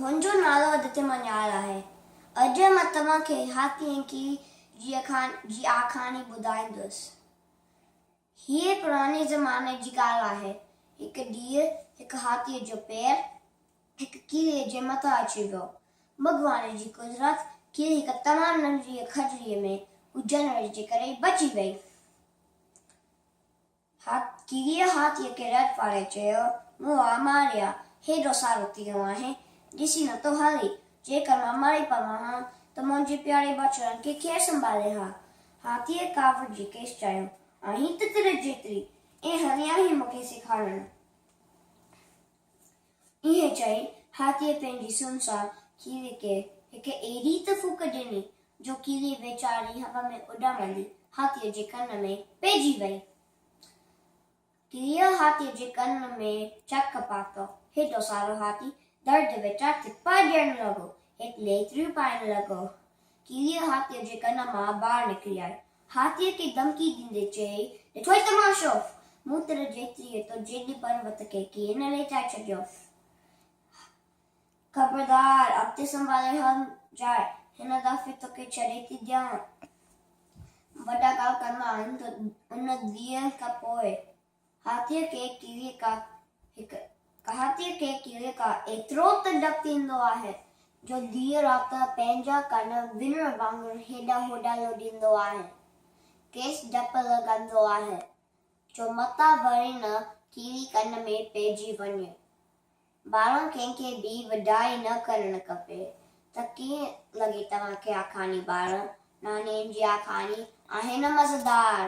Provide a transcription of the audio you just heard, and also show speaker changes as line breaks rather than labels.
منهنجو نالو ادتي مڃار آهي. اڄ مان توهان کي هاٿي ۽ ڪيڙي جي جي آکاڻي ٻڌائيندس. هيء پراڻي زماني جي ڳالهه آهي. هڪ ڏينهن هڪ هاٿيء جو پير هڪ ڪيڙي جي مٿان اچي ويو. ڀڳوان جي قدرت ڪيڙي هڪ تمام ننڍڙيء کجڙيء ۾ هجڻ جي ڪري بچي وئي. ڪيڙيء هاٿيء کي رڙ پاڙي چيو، مون آ ماريا، هيڏو سارو تيرو آهين، ڏسي نه ٿو هلين، جيڪر مان مري پوان ها ته منهنجي پياري ٻچڙن کي ڪير سنڀالي ها؟ هاٿيء ڪاوڙجي کيس چيو، آهين تتر جيتري، ائين هلي آهين مون کي سيکارڻ؟ ائين چئي هاٿيء پنهنجي سونهن سان ڪيڙي کي هڪ اهڙي ته ڦوڪ ڏني، جو ڪيڙي ويچاري هوا ۾ اڏامندي هاٿيء جي ڪن ۾ پئجي وئي. ڪيڙيء هاٿيء جي ڪن ۾ چڪ پاتو. هيڏو سارو هاٿي درد وچان ٿپا ڏيڻ لڳو. هيٺ ليٿڙيون پائڻ لڳو. ڪيڙيء هاٿيء جي ڪن مان باهه نڪري آئي. هاٿيء کي ڌمڪي ڏيندي چيائين، ڏٺوئي تماشو! مون تر جيتريء تو جيڏي پروت کي ڪيئن نه ليٽائي ڇڏيو. خبردار! اڳتي سنڀالي هلجانء، هن دفعي توکي ڇڏي ٿي ڏيان. وڏا ڳالهه ڪندا آهن ته ان ڏينهن کان پوء هاٿيء کي ڪيڙي کان هڪ هاٿيء کي ڪيڙي کان ايترو ته ڊپ ٿيندو آهي جو ڏينهن رات پنهنجا ڪن وڃڻ وانگر هيڏانهن هوڏانهن لوڏيندو آهي. کيس ڊپ لڳندو آهي جو متان وري نه ڪيڙي ڪن ۾ پئجي وڃي. ٻارو ڪنهن کي به وڏائي نه ڪرڻ کپي ته ڪيئن لڳي توهان کي آکاڻي ٻارو نانين جي آکاڻي آهي نه مزيدار.